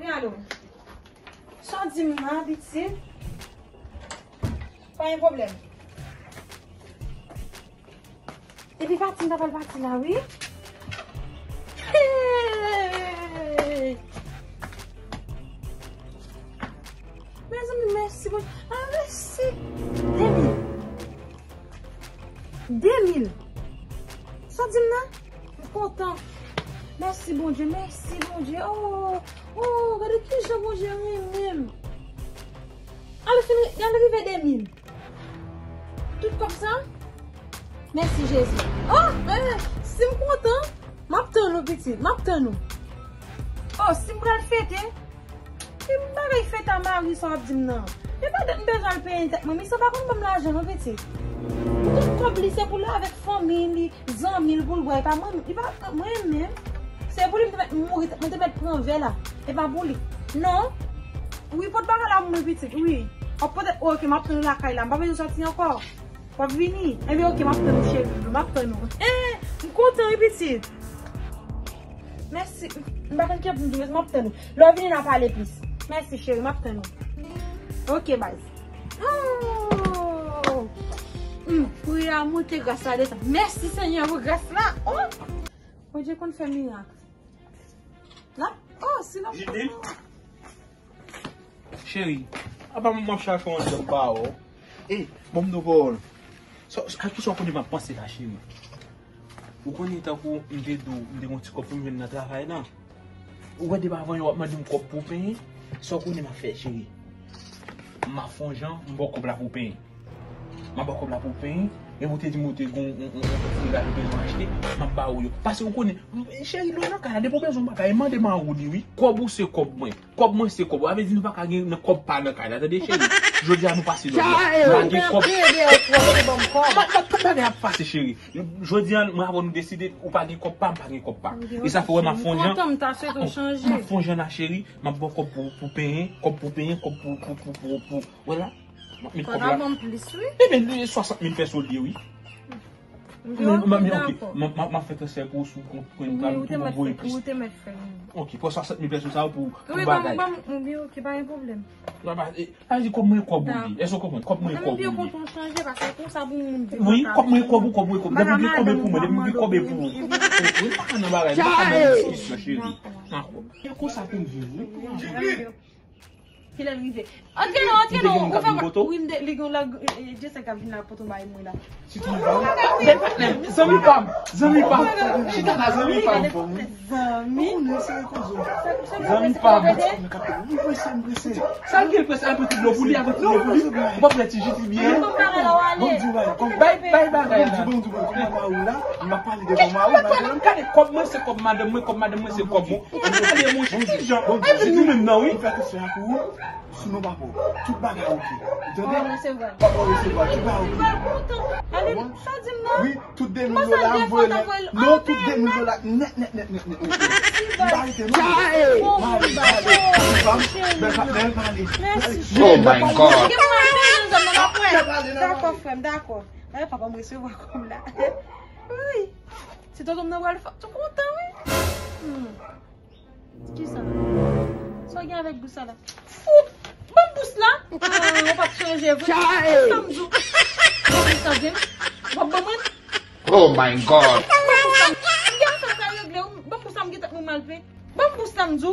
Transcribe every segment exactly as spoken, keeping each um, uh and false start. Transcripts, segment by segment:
Alo. Sa w di m nan, pitit? Pa gen pwoblèm. Depi pati m ta pral pati la, wi. Hey! Mezanmi, mèsi, bon. Ah, mèsi. De mil. De mil. Sa w di m nan? M kontan. Mèsi, Bondye. Mèsi, Bondye. Oh, oh, gade kijan Bondye renmen m. Al fin, al rive de mil. Tout kòb sa? Mèsi, Jezi. Oh, eh, si m kontan, m ap tann ou, pitit. M ap tann ou. Oh, si m pral fete, ki bagay fete a mari sa w ap di m nan? E pa dat m bezwen al penyen tèt mwen, misye pa konn ban m lajan non, pitit. Tout kòb li se pou li avèk fanmi li, zanmi l pou l bwè, e pa mwen, li pa mwen menm. Se pou li m te mèt mouri, mwen te mèt pran vè la, e pa pou li. Non. Wi, pot bagay la pou mwen, pitit, wi. W ap pote, oke, m ap tann ou lakay la, m pa bezwen sòti ankò. W ap vini? Ebyen, oke, m ap tann ou, cheri, m ap tann ou. Eh, m kontan, wi, pitit. Mèsi. M pa konn kiyès pou m di w mèsi, m ap tann ou. Lè w vini, n a pale plis. Mèsi, cheri, m ap tann ou. Oke, baz. Oh! Hmm, pri a monte, gras la desann. Mèsi, Senyè, pou gras la. Oh! Bondye konn fè mirak. La, oh, si la. Cheri, apa m ap chache yon djòb pa wè w. E, ban m di w pawòl. Sa, sa, kisa w konnen m ap panse la, cheri? Ou konnen tankou m te di w, m te gen yon ti kòb pou m jwenn nan travay la. Ou wè depi avan yè w ap mande m kòb pou penyen, sa w konnen m ap fè, cheri? M ap fè yon jan, m ba w kòb la pou penyen. M ap ba w kòb la pou penyen, epi ou te di m ou te gen yon, yon, yon, yon ti bagay ou bezwen achte, m ap ba ou yo. Paske ou konnen, m, cheri, lè w nan kay la, depi w bezwen yon bagay, mande mari w li, wi. Kòb ou se kòb mwen. Kòb mwen se kòb ou. Sa vle di nou pa ka gen nan kòb pa nan kay la, tande, cheri? Jodi a nou pase lòd la. Nou pa gen kòb. M ap, m ap, tout bagay ap pase, cheri. Jodi a, mwen avè w nou deside, ou pa gen kòb pa, m pa gen kòb pa. E sa fè w wè m ap fè yon jan. M ap fè yon jan la, cheri. M ap ba w kòb pou, pou penyen, kòb pou penyen, kòb pou, pou, pou, pou, pou, wè la. M ap met kòb la. Ebyen, li swasant mil pèso l ye, wi. M, m, m, ok. M, m, m ap fè transfè pou ou sou kont PayPal pou ou voye plis. Ou te mèt fè. Ok, pran swasant mil pèso sa yo pou, pou bagay. Wi, ban m, ban m, wi, ok, pa gen pwoblèm. Sa vle di kòb mwen kòb ou li. Èske w konprann? Kòb mwen kòb ou li. Wi, kòb mwen kòb ou, kòb mwen kòb. Depi w gen kòb e pou mwen, depi w gen kòb e pou ou. Wi, pa ka nan bagay, pa ka nan diskisyon, cheri. Dakò. E konsa pou m viv, wi. Kilè l rive? Antre non, antre non. Ou fè pa. Wi, m te, li gen la, eh, Jessica vin la pote yon bagay mwen la. Zanmi pa m, zanmi pa m. Chita la, zanmi pa m. Zanmi. Zanmi pa m. Mwen prese, mwen prese. Sa l gen l prese, al pran ti dlo pou li, al pran ti dlo pou li. Ou pa pran ti ji, ti byè. Bay, bay bagay la. Kòman mari w la? M ap pale devan mari w, madanm. Gade, kòb mwen se kòb madanm mwen, kòb madanm mwen se kòb mwen. Ou pa pale, monchè, ti jan. Epi nou menm nan, wi. Fè atansion ak ou. Sou non papa w. Tout bagay oke. Ou tande? W ap resevwa. W ap resevwa. Tout bagay oke. Ale, sa di m nan? Wi, tout de mil dola m voye nan. Non, tout de mil dola nèt, nèt, nèt, nèt, nèt, nèt. M pa rete non. Mari, pale. Bèl patnè, pale. Mèsi. Oh my God. Dakò, frè m, dakò. Eh, papa m resevwa kòb la. Wi. Si tonton m nan pral fè, tou kontan, wi. Hmm. Kisa? Sa w gen avèk bous sa la? Fout! Ban m bous la! Ah, ou p ap chanje vre. Sa m di w? Ban m bous la, James. W ap ban mwen? Oh my God! Ban m bous la. M gen afè m pral regle, wi. Ban m bous la, m gen tèt mwen mal pen. Ban m bous la, m di w.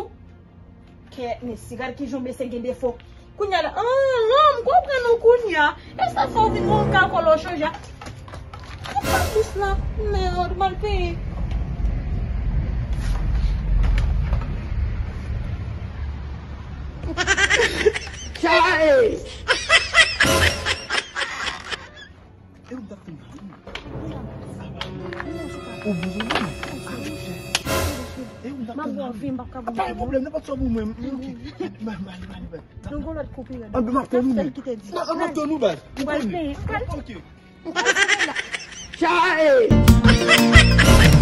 Kèt, mesye, gade kijan mesye gen defo. Kounya la, ah, m konprann ou kounya. E sa fè w vin wè yon kakò lè w chanje a. Ou pa dous la. Mèd, mal peye. Chay! E ou m t ap tann la, wi. Ou bezwen mwen? E ou m t ap tann la, wi. Pa gen pwoblèm, nenpòt sa pou mwen, m oke. M ale, m ale, m ale. Nou gon lòt koup wi. Anben m ap tann ou menm. Non, m ap tann ou, baz. Ou pral peye. Ok. Chay!